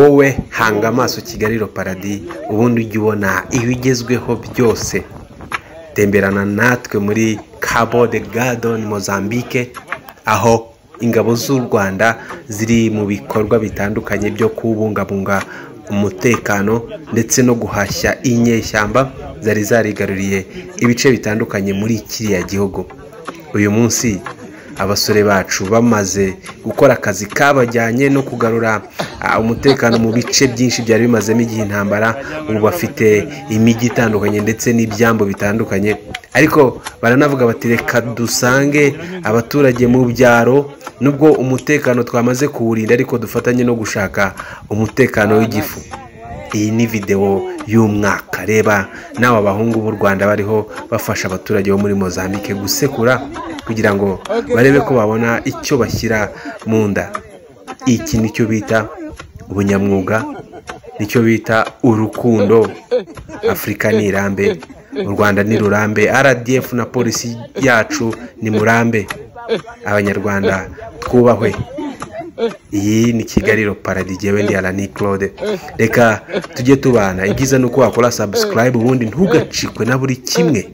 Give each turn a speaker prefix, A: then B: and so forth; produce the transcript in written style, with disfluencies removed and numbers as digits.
A: Wowe hanga amaso Kigali Le Paradis, ubundi ujye ubona ibigezweho byose. Temberana natwe muri Cabo Delgado ni Mozambique, aho ingabo z'u Rwanda ziri mu bikorwa bitandukanye byo kubungabunga umutekano ndetse no guhashya inyeshyamba zari zarigaruriye ibice bitandukanye muri kiriya gihugu. Uyu munsi abasore bacu bamaze gukora akazi kabajyanye no kugarura umutekano mu bice byinshi byari bimazemo igihe intambara. Ubu bafite imijyi itandukanye ndetse n'ibyambu bitandukanye, ariko baranavuga bati reka dusange abaturage mu byaro, nubwo umutekano twamaze kuwurinda ariko dufatanye no gushaka umutekano w'igifu. Iyi ni videwo y'umwaka. Reba n'aba bahungu b'u Rwanda bariho bafasha abaturage bo muri Mozambique gusekura kugira ngo barebe ko babona icyo bashyira mu nda. Iki nicyo bita ubunyamwuga, nicyo bita urukundo. Afurika ni irambe, u Rwanda ni rurambe, RDF na polisi yacu ni murambe, Abanyarwanda twubahwe. Iyi ni Kigali Le Paradis, jyewe ndi Alani Claude. Reka tujye tubana. Ibyiza ni uko wakora subscribe ubundi ntugacikwe na buri kimwe.